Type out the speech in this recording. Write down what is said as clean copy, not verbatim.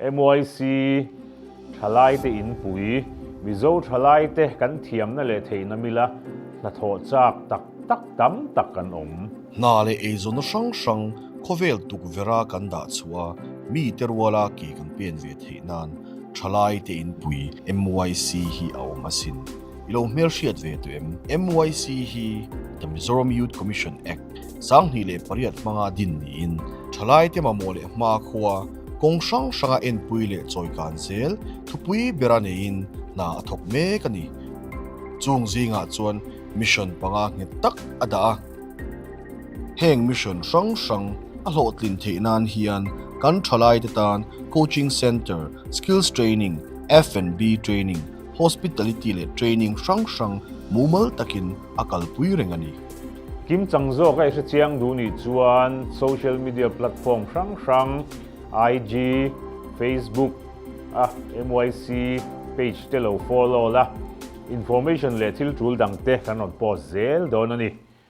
MYC Thalaite Inpui, Mizo thalaite kan thiamna leh theihna mila hnathawh chak tak tak tam tak kan awm. Hna leh eizawnna hrang hrang khawvel tukverha kan dah chhuah a, mite ruala ke kan pen ve theih nan Thalaite Inpui, MYC, hi a awm asin. I lo hmelhriat ve tawh em? MYC hi The Mizoram Youth Commission Act, 2008 hmanga din niin, thalaite mamawh leh hmakhua kawng hrang hranga enpui leh chawikan zel thupui bera neiin hna a thawk mek a ni. Chung zingah chuan mission panga nghet tak a dah a. Heng mission hrang hrang a hlawhtlin theih nan hian kan thalaite tan coaching centre, skills training, F&B training, hospitality leh training hrang hrang mumal takin a kalpui reng a ni. Kim chang zawk a i hrechiang duh nih chuan social media platform hrang hrang IG, Facebook a MYC page te lo follow la, information leh thil tul dang te kan rawn post zel dawn a ni.